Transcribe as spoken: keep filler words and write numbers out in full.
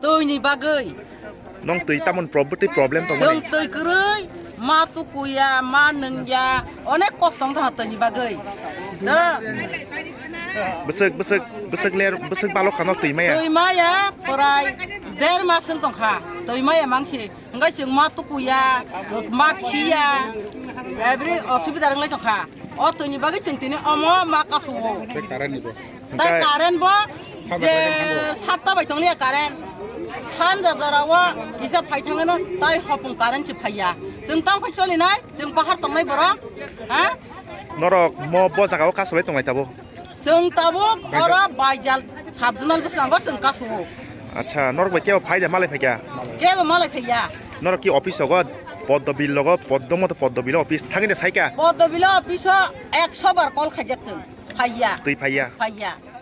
Twi ni bagwi. Nwng twi tamoni prob-, twi problem tongo ni? Chwng twi kwrwi, ma tukuya, ma nungya, onek kosto wngkha twi ni bagwi. Da. Bwswk, bwswk, bwswk ler, bwswk balok khano twi maya? Twi maya, prai der mas wng tongkha, twi maya mangsi. Hwnkhe chwng ma tukuya, ma khiya, every osubida wng lai tongkha. O twi ni bagwi chwng tini omo ma kasu o. Tei current ni bo. Tei current bo je sapta bai tonglia current. Sanja jora o kisa phai thangano tei hopung current se phaiya. Chwng tamo khe cholinai, chwng bahar tongnai borok. Ha? Norok mo bo jaga o kasu lai tonglai tabo? Chwng tabuk oro Baijal sub-zonal bwskango chwng kasu o. Acha, norok bai kebo phai da malai phaikha? Kebo malai phaiya. Norok ki office ogo? Poddobil logo, poddo moto Poddobil office thangwi de saikha? Poddobil office o ekso bar call khaijak chwng. Phaiya. Twi phaiya? Phaiya.